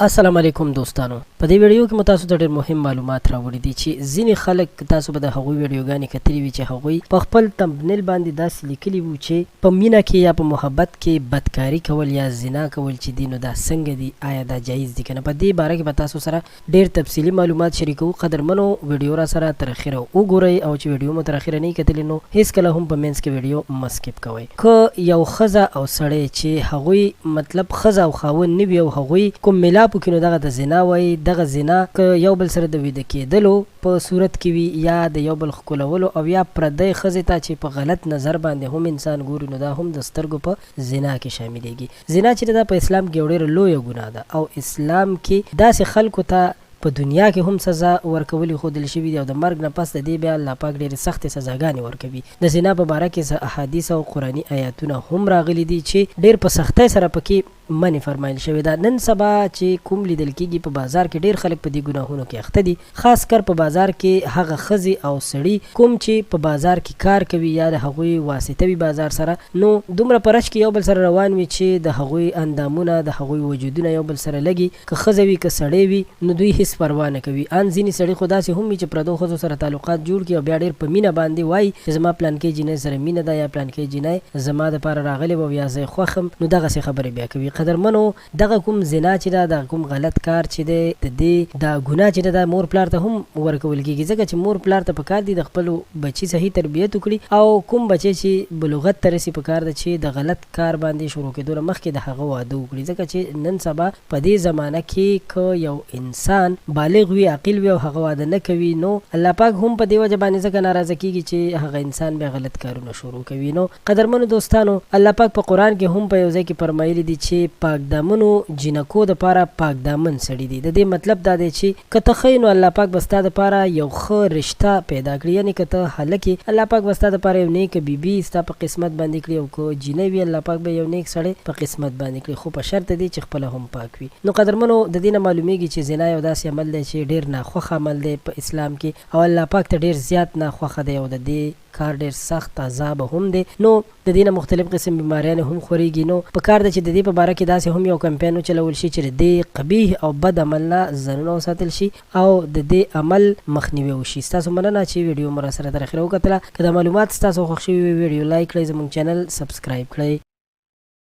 السلام علیکم دوستانو، په دې ویډیو کې مو تاسو ته ډېر مهم معلومات راوړي دي چې ځینې خلک، تاسو به د هغوی ویډیوګانې کتلې وي چې هغوی په خپل تمبنیل باندې داسې لیکلي وو چې په مینه کې یا په محبت کې بدکاري کول یا زنا کول چې دي نو دا څنګه دي، آیا دا جایز دي کنه؟ په دې باره کې به تاسو سره ډېر تفصیلي معلومات شریکوو. قدرمنو، ویډیو راسره تر اخره وګورئ او چې ویډیو مو تر اخره نه وي کتلې نو هیڅکله هم په منځ کې ویډیو مه سکیپ کوئ. که یو ښځه او سړی چې هغوی مطلب ښځه او خاوند نه وي او هغوی کوم ملاپ وکړي نو دغه ته زنا وایي. دغه زنا که یو بل سره د ویده کیدلو په صورت کې وي یا د یو بل ښکلولو او یا پردۍ ښځې ته چې په غلط نظر باندې هم انسان ګوري نو دا هم د سترګو په زنا کې شاملیږي. زنا چې ده دا په اسلام کې یو ډیره لویه ګناه ده او اسلام کې داسې خلکو ته په دنیا کې هم سزا ورکول ښودل شوي دي او د مرګ نه پس د دې بیا الله پاک ډېرې سختې سزاګانې ورکوي. د زنا په باره کې څه احادیث او قرآني ایاتونه هم راغلي دي چې ډېر په سختۍ سره په کې منع فرمایل شوې ده. نن سبا چې کوم لیدل کېږي په بازار کې ډېر خلک په دې ګناهونو کې اخته دي، خاص کر په بازار کې هغه ښځې او سړي کوم چې په بازار کې کار کوي یا د هغوی واسطه وي بازار سره، نو دومره په رش کې یو بل سره روان وي چې د هغوی اندامونه، د هغوی وجودونه یو بل سره لګي، که ښځه وي که سړی وي نو دوی هیڅ پروا نه کوي. ان ځینې سړي خو داسې هم وي چې پردو ښځو سره تعلقات جوړ کړي او بیا ډېر په مینه باندې وايي چې زما پلانکۍ جینۍ سره مینه ده یا پلانکۍ جینۍ زما دپاره راغلې وه او یا زه یې خوښ یم، نو دغسې خبرې بیا کوي. قدرمنو، دغه کوم زنا چې ده، دغه کوم غلط کار چې دی، د دې دا ګناه چې ده دا مور پلار ته هم ورکول کېږي، ځکه چې مور پلار ته پکار دي د خپل بچي صحیح تربیت وکړي او کوم بچی چې بلوغت ته رسي پکار ده چې د غلط کار باندې شروع کېدو نه مخکې د هغه واده وکړي، ځکه چې نن سبا په دې زمانه کې که یو انسان بالغ وي، عاقل وي او هغه واده نه کوي نو الله پاک هم په دې وجه باندې ځکه ناراضه کېږي چې هغه انسان بیا غلط کارونه شروع کوي. نو قدرمنو دوستانو، الله پاک په قرآن کې هم په یو ځای کې فرمایلي دي چې پاک دامنو جینکو د پاره پاک دامن سړي دي. د دې مطلب دا دی چې که ته ښه یې نو الله پاک به ستا د پاره یو ښه رشته پیدا کړي، یعنې که ته هلک یې الله پاک به ستا د پاره یو نیکه بي بي ستا په قسمت باندې کړي او که جینۍ وي الله پاک به یو نیک سړی په قسمت باندې کړي، خو په شرط د دې چې خپله هم پاک وي. نو قدرمنو، د دې نه معلومیږي چې زنا یو داسې عمل دی چې ډیر ناخوښه عمل دی په اسلام کې او الله پاک ته ډیر زیات ناخوښه دی او د دې کار ډیر سخت عذاب هم دی، نو د دې نه مختلف قسم بیماریانې هم خوریږي. نو په کار ده چې د دې په باره کې داسې هم یو کمپاین وچلول شي چې د دې قبیح او بد عمل نه ځانونه وساتل شي او د دې عمل مخنیوی وشي. ستاسو مننه چې ویډیو مو راسره تر اخره وکتله. که دا معلومات ستاسو خوښ شوي وي، ویډیو لایک کړئ، زموږ چینل سبسکرایب کړئ.